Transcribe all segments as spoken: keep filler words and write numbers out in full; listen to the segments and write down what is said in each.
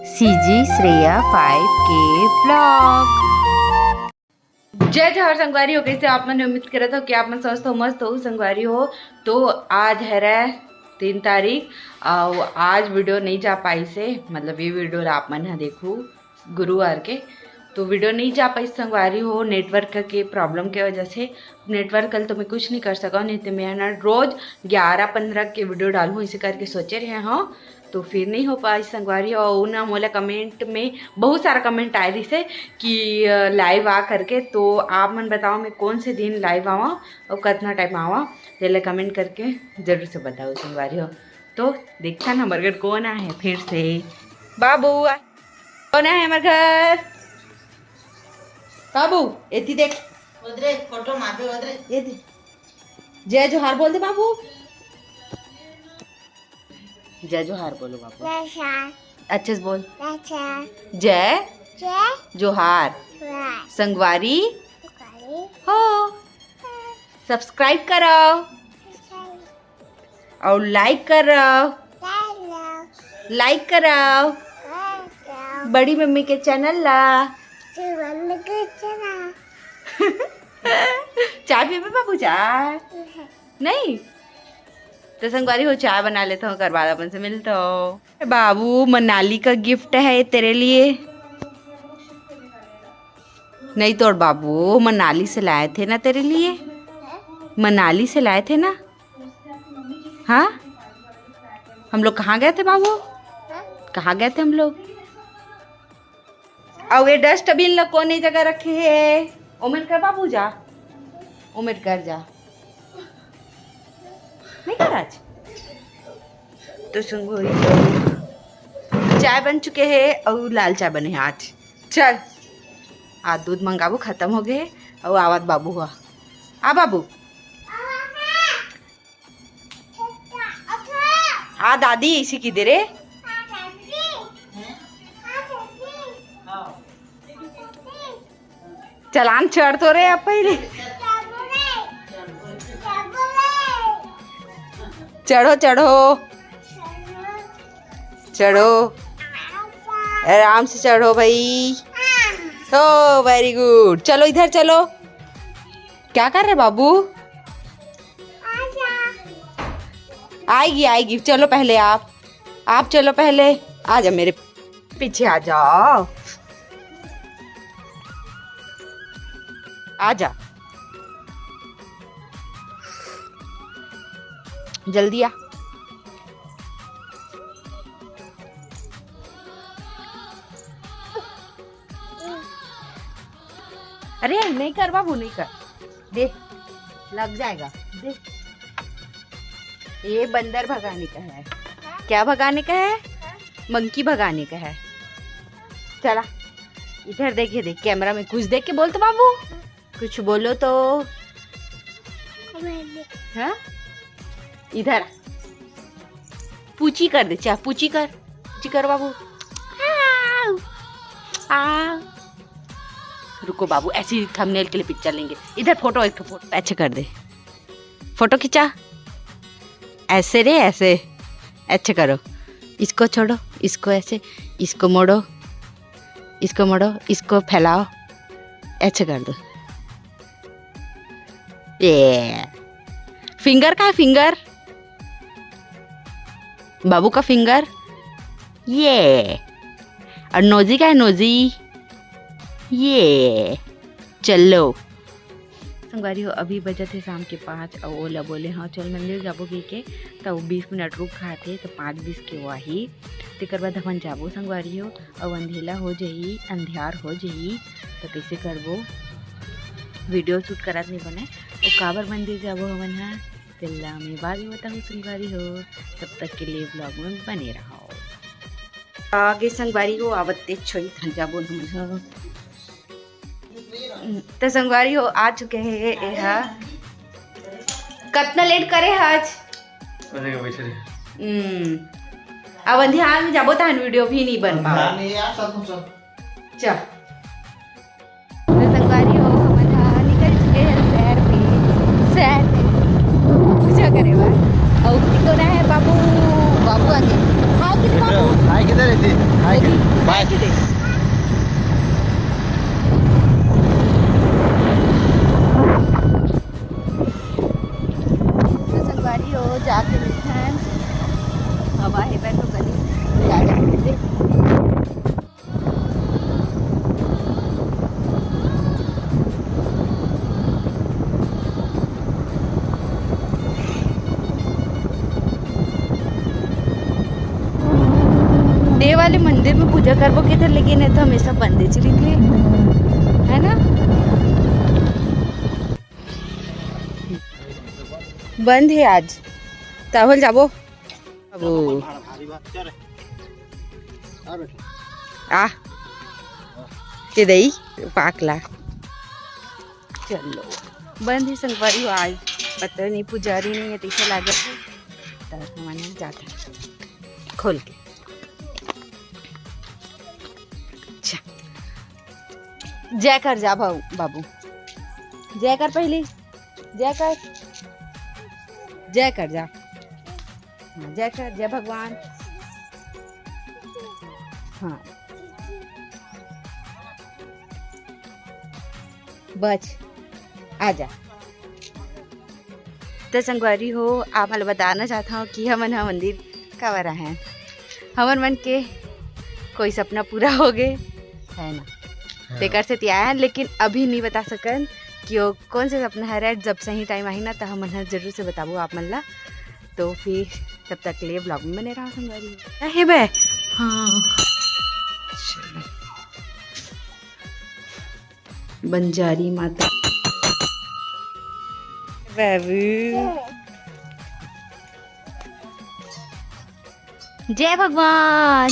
CG Shreya five के blog. जय जोहार संगवारी हो, कैसे आप मन? उम्मीद करत हो कि आप मन स्वस्थ हो, मस्त हो संगवारी हो। तो आज हरे तीन तारीख, अउ आज वीडियो नहीं जा पाइसे, मतलब ये वीडियो ला आप मन ह देखू गुरुवार के। तो वीडियो नहीं जा पाइस संगवारी हो, नेटवर्क के प्रॉब्लम के वजह से। नेटवर्क कल तो मैं कुछ नहीं कर सकूँ, नहीं तो मैं ना रोज ग्यारह पंद्रह के वीडियो डालूँ, इसे करके सोचे रहे हूँ, तो फिर नहीं हो पाइस संगवारी हो। अउ ना मोला कमेंट में बहुत सारा कमेंट आए रहिसे कि लाइव आ करके, तो आप मन बताओ मैं कौन से दिन लाइव आवा और कितना टाइम आवा, तेला कमेंट करके जरूर से बताओ संगवारी हो। तो देखता ना हमर घर कौन आए है फिर से। बाबू आ-, कौन आए है हमर घर? बाबू, एती देख। ओदरे, फोटो मापे ओदरे। ये दे। जय जोहार बोल दे बाबू। जय जोहार बोलो बाबू। जय जोहार। अच्छे से बोल। जय जोहार। जय जय जोहार। जोहार। संगवारी संगवारी। हो। सब्सक्राइब करो। सब्सक्राइब। और लाइक करो। लाइक करो। लाइक करो। लाइक करो। बड़ी मम्मी के चैनल ला। बड़ी मम्मी के चैनल। चाय पीबे बाबू, चाय? नहीं। नहीं? तो संगवारी हो, चाय बना लेता हूँ, ओकर बाद अपन से मिलता हूँ। बाबू, मनाली का गिफ्ट है तेरे लिए। नहीं तोड़ बाबू, मनाली से लाए थे ना तेरे लिए, मनाली से लाए थे ना। हाँ, हम लोग कहाँ गए थे बाबू? कहाँ गए थे हम लोग? अउ ये डस्टबिन ला कोने जगह रखे हे? ओमेर कर बाबू जा, ओमेर कर जा। नहीं कर आज? तो संगवारी हो, चाय बन चुके हे अउ लाल चाय बने हे आज। चल, आज दूध मंगाबो, खत्म हो गए हे। अउ आवत बाबू हुआ। आ बाबू। आ दादी, इसी की दे रे। चलान चढ़ तो रे अब पहले। चढ़ो, चढ़ो, चढ़ो। आराम से चढ़ो भाई। ओ, वेरी गुड। चलो, इधर चलो। क्या कर रहे बाबू? आएगी, आएगी। चलो पहले आप, आप चलो पहले। आ जा मेरे पीछे, आ जाओ। आ जा, जल्दी आ। अरे नहीं कर बाबू, नहीं कर, दे, लग जाएगा, दे। ये बंदर भगाने का है। क्या भगाने का है? मंकी भगाने का है। चला, इधर देखिए, देख कैमरा में, कुछ देख के बोल तो बाबू, कुछ बोलो तो। हाँ, इधर आ। पूची कर दे, चा, पूची कर, पूची कर बाबू। आ, रुको बाबू, ऐसी थंबनेल के लिए पिक्चर लेंगे। इधर फोटो, एक ठो फोटो अच्छे कर दे, फोटो खींचा, ऐसे रे, ऐसे, ऐसे करो, इसको छोड़ो, इसको ऐसे, इसको मोड़ो, इसको मोड़ो, इसको फैलाओ, ऐसे कर दो। ये फिंगर का है, फिंगर, बाबू का फिंगर। ये और नोजी का है, नोजी। ये चलो। संगवारी हो, अभी बजत हे शाम के पाँच, अउ ओला बोले हव चल मंदिर जाबो कहिके, त वो बीस मिनट रुक खात हे, त पाँच बीस के वो आही, तेकर बाद हमन जाबो संगवारी हो। अउ अंधेला हो जही, अंधियार हो जही, त कइसे करबो? वीडियो शूट करत नहीं बने, वो काबर मंदिर जाबो हमन ह, तेला मैं बाद में बताहूँ संगवारी हो। तब तक के लिए ब्लॉग में बने रहो। आगे संगवारी हो, आवत तेज छोई धन जाबो हमन ह। त संगवारी हो, आ चुके हे एहा। कतना लेट करे ह आज? अरे, बैठे रहे। हम्म। अब अंधियार में जाबो, तहन वीडियो भी नहीं बन पावे। अंधियार में यार, सब कुछ। चल। त संगवारी हो, हमन ह निकल चुके हैं शहर में, शहर में पूजा करे बर। अउ कोन हे? बाबू, बाबू आगे। हाय हाय किधर है थी? हाय किधर? बाय। तो संगवारी हो, जाके मिलथन। हवा हे बर तो कहीं गाड़ी मिलते। देव वाले मंदिर में पूजा करबो के थे, लेकिन ये तो हमेशा बंदे चली थे, है ना? बंद है आज। ताहल जाबो। अब आ, के दई पाकला। चलो, बंद ही संगवारी हो, आज पता नहीं, पुजारी नहीं है, तैसे लागत है। तब हमन जाते हैं खोल के। अच्छा, जय कर जा भाऊ, बाबू, जय कर पहली, जय कर, जय कर जा। हाँ, जय कर, जय भगवान। हाँ, बच, आजा। तो संगवारी हो, आप मन ल बताना चाहत हव कि हमन ह मंदिर काबर आए हन। हमर मन के कोई सपना पूरा हो गे, है ना? हाँ। तेकर सेती आए हन, लेकिन अभी नहीं बता सकन कि वो कौन से सपना हरे। जब सही टाइम आही ना, तो हमन ह जरूर से बताबो आप मन ला। तो फिर तब तक के लिए vlog में बने रहो संगवारी। अहे बे, हाँ, चलो। बंजारी माता। बाबू। जय भगवान।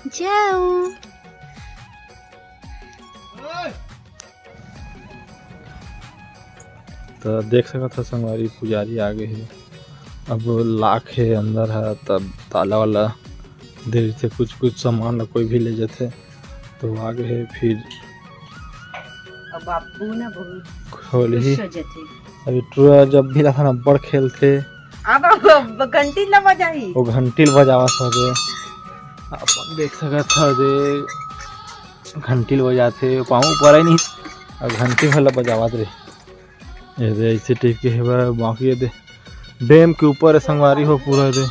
जाऊ। तो देख सकत ह संगवारी, पुजारी आ गे हे। अब lock हे अंदर ह, तब ताला वाला दे रहिथे, कुछ कुछ सामान ला कोई भी ले जथे। तो आ गे हे फिर। अब बाबू ना बहुत खोलही। खुश हो जथे। अभी टुरा जब भी रहा ना बड़ खेलथे। अब, अब, अब घंटी ला बजाही। वो घंटी ला बजावत हवे। अपन देख सकत ह दे, घंटी ला बजाथे, पाँव परे नहीं, अब घंटी वाला बजावत रे। ये दे ऐसे type के हे बा, बाकी ये दे dam के ऊपर है संगवारी हो पूरा दे।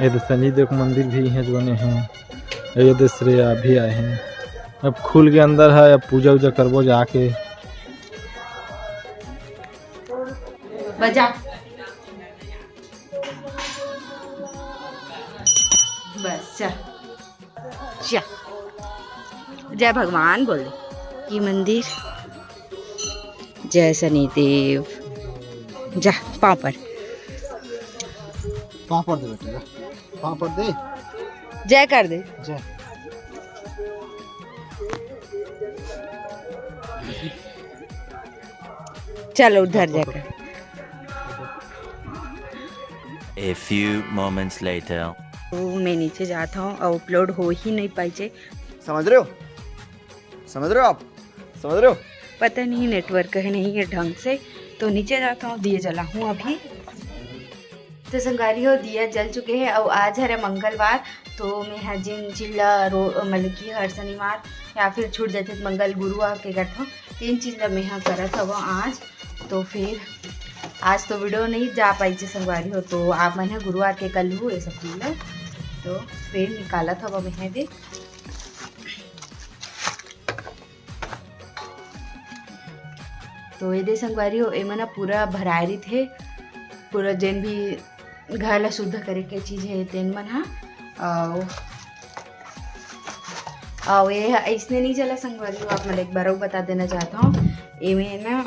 ये दे शनि देव के मंदिर भी इहें बने हे। ये दे श्रेया भी आए हे। अब खुल के अंदर है, अब पूजा उजा करबो जाके। बजा। बस, चल। चल। जय भगवान बोल दे। ये मंदिर। जय शनिदेव। जा, पाँव पर। पाँव पर दे बेटा, जा। पाँव पर दे। जय कर दे। जय। चलो उधर जाकर। A few moments later. तो मैं नीचे जात हूँ और upload हो ही नहीं पाइचे। समझ रहे हो? समझ रहे हो आप? समझ रहे हो? पता नहीं network है नहीं है ढंग से, तो नीचे जात हूँ, दिए जलाहूँ अभी। तो संगवारी हो, दिया जल चुके हैं और आज हरे मंगलवार, तो मैं ह जिन चीज ला रो-, मतलब कि हर शनिवार या फिर छूट जाथे त मंगल गुरुवार के करथव, तेन चीज ला मैं ह करत हव आज। तो फिर आज तो video नहीं जा पाई जे संगवारी हो, तो आप मन ह गुरुवार के कर लू ये सब चीज ला। तो फिर निकालत हव मैं ह दे। तो ये दे संगवारी हो, एमन ह पूरा भराए रहिथे, पूरा जेन भी घर ला शुद्ध करे के चीज हे तेन मन ह। अउ, अउ ये ह अइसने नहीं जला संगवारी हो, आप मन एक बार अउ बता देना चाहत हव, एमे ना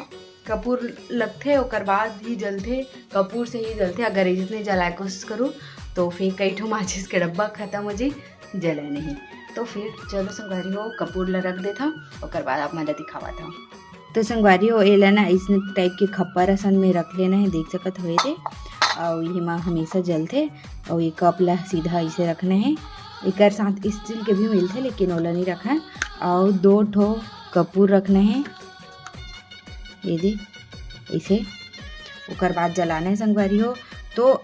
कपूर लगथे, ओकर बाद ही जलथे, कपूर से ही जलथे। अगर अइसने जलाए कोशिश करू तो फिर कई ठो माचिस के डब्बा खत्म हो जाई, जले नहीं। तो फिर चलो संगवारी हो, कपूर ला रख देथव, ओकर बाद आप मन ला दिखावत हव। तो संगवारी हो, एला ना अइसने type के खप्पर असन में रख लेना हे, देख सकत हो एदे। अउ ये मा हमेशा जलथे। अउ ये cup ला सीधा अइसे रखना हे। एकर साथ steel के भी मिलथे, लेकिन ओला नहीं रखन। अउ दो ठो कपूर रखना हे, ये दे, अइसे। ओकर बाद जलाना है संगवारी हो। तो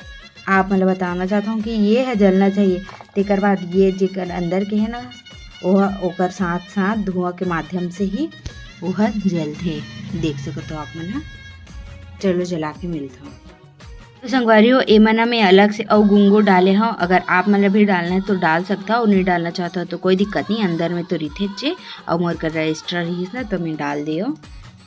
आप मन ल बताना चाहता हूँ कि ये है जलना चाहिए। तेकर बाद ये जेकर अंदर के है ना, ओह ओकर साथ साथ धुआं के माध्यम से ही ओह जलथे। देख सकत हो आप मन ह। चलो जला के मिलता हूँ। तो संगवारी हो, एमा ना मैं अलग से अउ गुंगो डाले हव। अगर आप मन ल भी डालना है तो डाल सकता हो, नहीं डालना चाहता हो तो कोई दिक्कत नहीं, अंदर में तो रहिथे चे। अउ मोर कर रजिस्टर रहिस ना तो मैं डाल दे हव।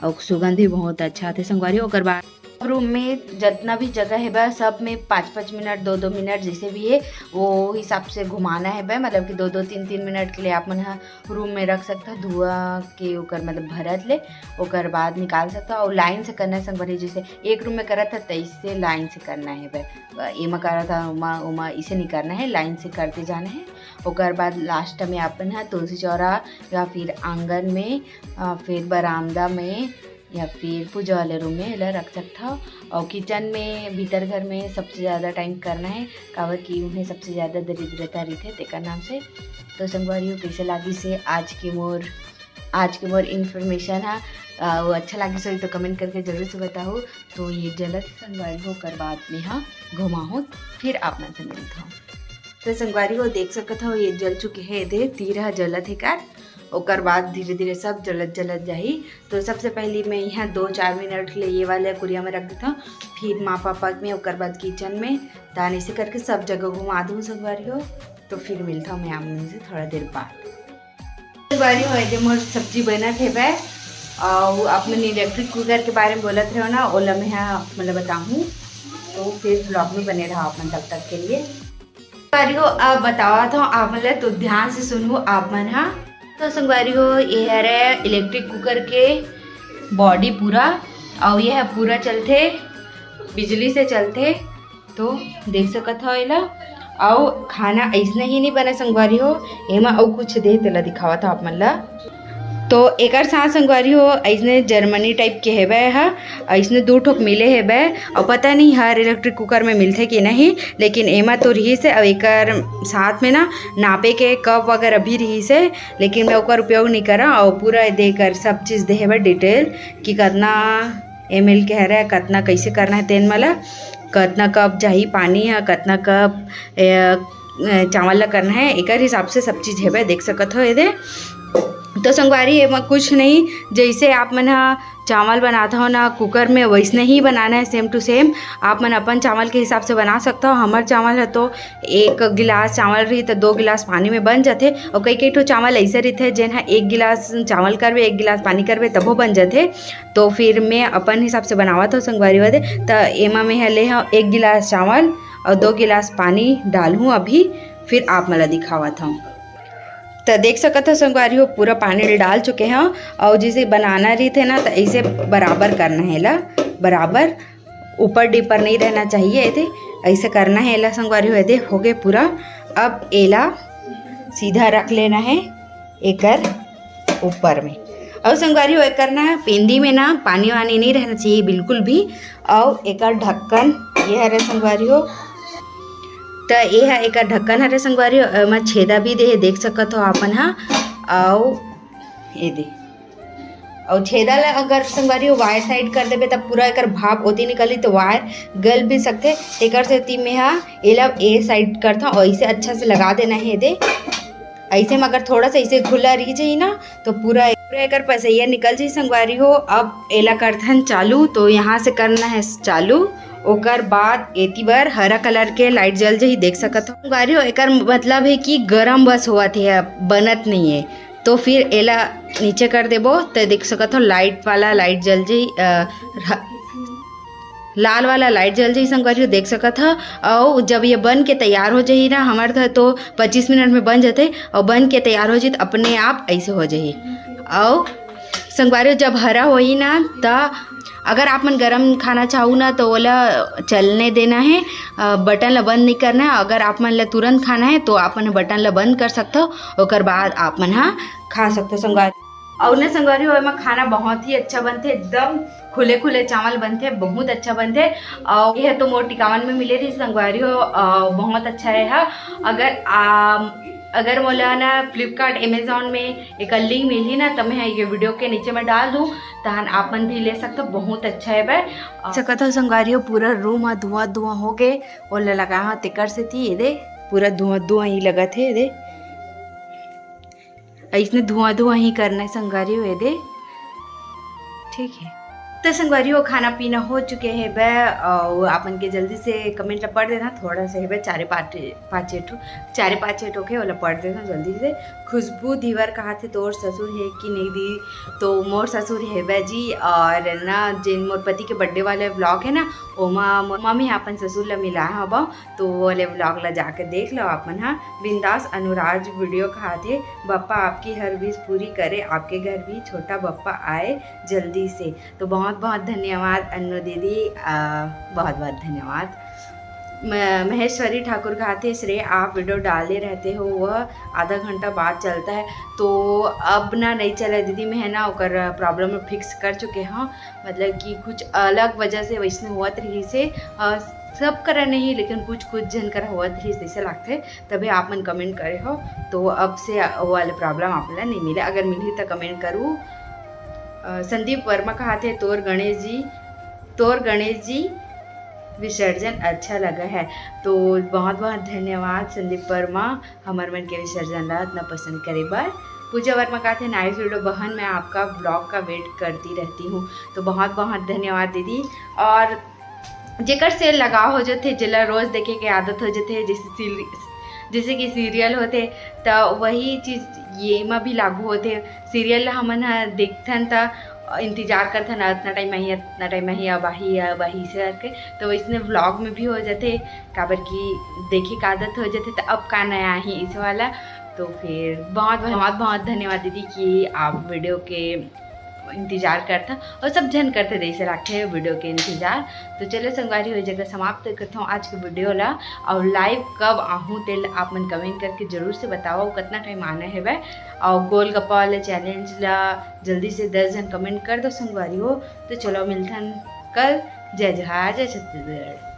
अउ सुगंध भी बहुत अच्छा आथे संगवारी हो। ओकर बाद रूम में जितना भी जगह है बा, सब में पाँच पाँच मिनट, दो दो मिनट जैसे भी है, वो हिसाब से घुमाना है बा। मतलब कि दो दो तीन तीन मिनट के लिए आप मन ह रूम में रख सकता, धुआं के ओकर मतलब भरत ले, ओकर बाद निकाल सकता। और लाइन से करना है संगवारी, जैसे एक रूम में करत है तैसे लाइन से करना है बा। एमा करत है उमा उमा इसे नहीं करना है, लाइन से करते जाना है। ओकर बाद लास्ट में अपन ह तुलसी चौरा या फिर आंगन में, अ, फिर बरामदा में या फिर पूजा वाले रूम में एला रख सकथव। और किचन में, भीतर घर में सबसे ज़्यादा टाइम करना है, काबर कि उन्हें सबसे ज़्यादा दरिद्रता रहिथे तेकर नाम से। तो संगवारी हो, कैसे लागिस हे आज के मोर, आज के मोर इन्फॉर्मेशन हा? अ, वो अच्छा लागिस होही तो कमेंट करके जरूर से बताहू। तो ये जलत संगवारी हो, ओकर बाद में हा घुमाहूँ, फिर आप मन से मिलत हूँ। तो संगवारी हो, देख सकत हो, ये जल चुके हैं, एदे तीर ह जलत हे कर, ओकर बाद धीरे धीरे सब जलत जलत जाही। तो सबसे पहली मैं यहाँ दो चार मिनट के लिए ये वाले कुरिया में रख देता हूँ, फिर माँ पापा में, ओकर बाद किचन में, दान ऐसे करके सब जगह घुमा दूँ संगवारी हो। तो फिर मिलता हूँ मैं आप मन से थोड़ा देर बाद। संगवारी हो, एदे मोर सब्जी बनत हे बे, और आप मन इलेक्ट्रिक कुकर के बारे में बोलत रहो ना, ओला मैं हा आप मन ल बताहूँ। तो फिर ब्लॉग में बने रहो आप मन तब तक के लिए। संगवारी हो, अब बतावत हूँ आप मन ल, तो ध्यान से सुनहू आप मन हा। तो संगवारी हो, ये हरे इलेक्ट्रिक कुकर के बॉडी पूरा, और ये ह पूरा चलथे, बिजली से चलथे। तो देख सकत हो एला। अउ खाना अइसने ही नहीं बने संगवारी हो, एमा अउ कुछ दे, तेला दिखावत हो आप मन ला। तो एकर साथ संगवारी हो, अइसने जर्मनी टाइप के हेबे ह, अइसने दू ठोक मिले हेबे। अउ पता नहीं हर इलेक्ट्रिक कुकर में मिलथे कि नहीं, लेकिन एमा तो रहिस हे। अउ एकर साथ में ना नापे के कप वगैरह भी रहिस हे, लेकिन मैं ओकर उपयोग नहीं करा। अउ पूरा देकर सब चीज़ दे हेबे डिटेल कि कतना एम एल के हरे, कतना कैसे करना है तेन मला, कतना कप जाही पानी ह, कतना कप, ए, ए, चावल ला करना है, एकर हिसाब से सब चीज़ हेबे, देख सकत हो एदे। तो संगवारी, एमा कुछ नहीं, जैसे आप मन ह चावल बनात हो ना कुकर में, वैसने ही बनाना है, सेम टू सेम। आप मन अपन चावल के हिसाब से बना सकत हो। हमर चावल है तो एक गिलास चावल रही तो दो गिलास पानी में बन जाथे, और कई कई ठो चावल ऐसे रहिथे जेन ह एक गिलास चावल करबे, एक गिलास पानी करबे, तभो बन जाथे। तो फिर मैं अपन हिसाब से बनावत हूँ संगवारी हो दे। त एमा मैं ह ले हव एक गिलास चावल और दो गिलास पानी डालहूँ अभी, फिर आप मन ला दिखावत हूँ। त देख सकत हो संगवारी हो, पूरा पानी डाल चुके हव। और जैसे बनाना रहिथे ना, त ऐसे बराबर करना है ला, बराबर ऊपर डीपर नहीं रहना चाहिए। एदे ऐसे करना है ला संगवारी हो। एदे हो गए पूरा। अब एला सीधा रख लेना है एकर ऊपर में। और संगवारी हो, एकर ना पेंदी में ना पानी वानी नहीं रहना चाहिए बिल्कुल भी। और एकर ढक्कन ये हरे संगवारी हो, त ये ह एकर ढक्कन हरे संगवारी हो। एमा छेदा भी दे हे, देख सकत हो आपन हा। अउ ये दे, अउ छेदा ला अगर संगवारी हो वायर साइड कर देबे, तब पूरा एकर भाप ओती निकली, तो वायर गल भी सकथे। तेकर सेती में हा एला ए साइड करथौं, और इसे अच्छा से लगा देना है दे। ऐसे में अगर थोड़ा सा इसे खुला रह जाई ना, तो पूरा, पूरा एकर पसैया निकल जाई संगवारी हो। अब एला करथन चालू, तो यहाँ से करना है चालू। ओकर बाद एती बर हरा कलर के लाइट जल जाही, देख सकत हो संगवारी हो। एकर मतलब है कि गरम बस होवत है, अब बनत नहीं है। तो फिर एला नीचे कर देबो, तो देख सकत हो लाइट वाला लाइट जल जाही, अ, ह-, लाल वाला लाइट जल जाही संगवारी हो, देख सकत हो। अउ जब ये बन के तैयार हो जाही ना, हमर घर तो पच्चीस मिनट में बन जाथे, अउ बन के तैयार हो जाही त अपने आप ऐसे हो जाही। अउ संगवारी हो, जब हरा होही ना, त अगर आप मन गरम खाना चाहू ना, तो ओला चलने देना है, अ, बटन ला बंद नहीं करना है। अगर आप मन ला तुरंत खाना है, तो आप मन बटन ला बंद कर सकथो, ओकर बाद आप मन हा खा सकथो संगवारी। अउ ना संगवारी हो, एमा खाना बहुत ही अच्छा बनथे, एकदम खुले खुले चावल बनथे, बहुत अच्छा बनथे। अउ ये तो मोर टिकावन में मिले रही संगवारी हो, अ, बहुत अच्छा है हा। अगर आ, अगर मोला ना Flipkart, Amazon में एक link मिलही ना, त मैं ये video के नीचे में डाल दूँ, तहन आप मन भी ले सकथो। बहुत अच्छा हे बे। सकत हो संगवारी हो, पूरा room ह धुआं धुआं हो गे, ओला लगा ह तेकर सेती एदे पूरा धुआं धुआं ही लगत हे एदे। अइसने धुआं धुआं ही करना हे संगवारी हो एदे। ठीक है, तो संगवारी हो, खाना पीना हो चुके हे बे, अउ आप मन के जल्दी से comment ला पढ़ देना, थोड़ा सा हे बे, चारे पाँच, पाँच ठो, चारे पाँच ठो के, ओला पढ़ देना जल्दी से। खुशबू धीवर कहाथे, तोर ससुर हे कि नहीं दी? तो मोर ससुर हे बे जी, और ना, जेन मोर पति के birthday वाले vlog हे ना, ओमा मोर मम्मी अपन ससुर ला मिलाए हव, तो वो वाले vlog ला जाके देख लो आप मन हा। बिंदास अनुराज video कहाथे, बप्पा आपकी हर wish पूरी करे, आपके घर भी छोटा बप्पा आए जल्दी से। तो बहुत बहुत धन्यवाद अन्नू दीदी, अ, बहुत बहुत धन्यवाद। म-, महेश्वरी ठाकुर कहाथे, श्रेय आप video डाले रहते हो, वह आधा घंटा बाद चलता है। तो अब ना नहीं चला दीदी, मैं ना ओकर problem fix कर चुके हूँ, मतलब कि कुछ अलग वजह से वैसने होवत रहिस हे, अ, सब करा नहीं, लेकिन कुछ कुछ झन करा होवत रहिस, जैसे लागथे, तभी आप मन comment करे हो। तो अब से वो वाले problem आप ला नहीं मिले, अगर मिलही तो comment करू। अ, संदीप वर्मा कहाथे, तोर गणेश जी, तोर गणेश जी विसर्जन अच्छा लगा है। तो बहुत बहुत धन्यवाद संदीप वर्मा, हमर मन के विसर्जन ला इतना पसंद करे बर। पूजा वर्मा कहाथे, nice video बहन, मैं आपका vlog का wait करती रहती हूँ। तो बहुत बहुत धन्यवाद दीदी। और जेकर से लगाव हो जथे, जेला रोज देखे के आदत हो जथे, जैसे सील-, जैसे कि serial होथे, त वही चीज ये मा भी लागू होथे। Serial ला हमन ह देखथन त इंतजार करथन, "अतना time आही, अतना time आही, अब आही, अब आही," ऐसे करके। तो वैसने vlog में भी हो जथे, काबर कि देखे के आदत हो जथे, त अब का नया आही, इस वाला। तो फिर बहुत, बहुत, बहुत धन्यवाद दीदी कि आप video के इंतजार करथा और सब झन करथे, जैसे राखे video के इंतजार। तो चलो संगवारी हो, जगह समाप्त करथों आज के video ला। और live कब आहूँ, तेल आप मन comment करके जरूर से बताओ, कितना time आना है वह। और गोलगप्पा वाले challenge ला जल्दी से दस झन comment कर दो संगवारी हो। तो चलो मिलथन कल। जय जोहार, जय छत्तीसगढ़।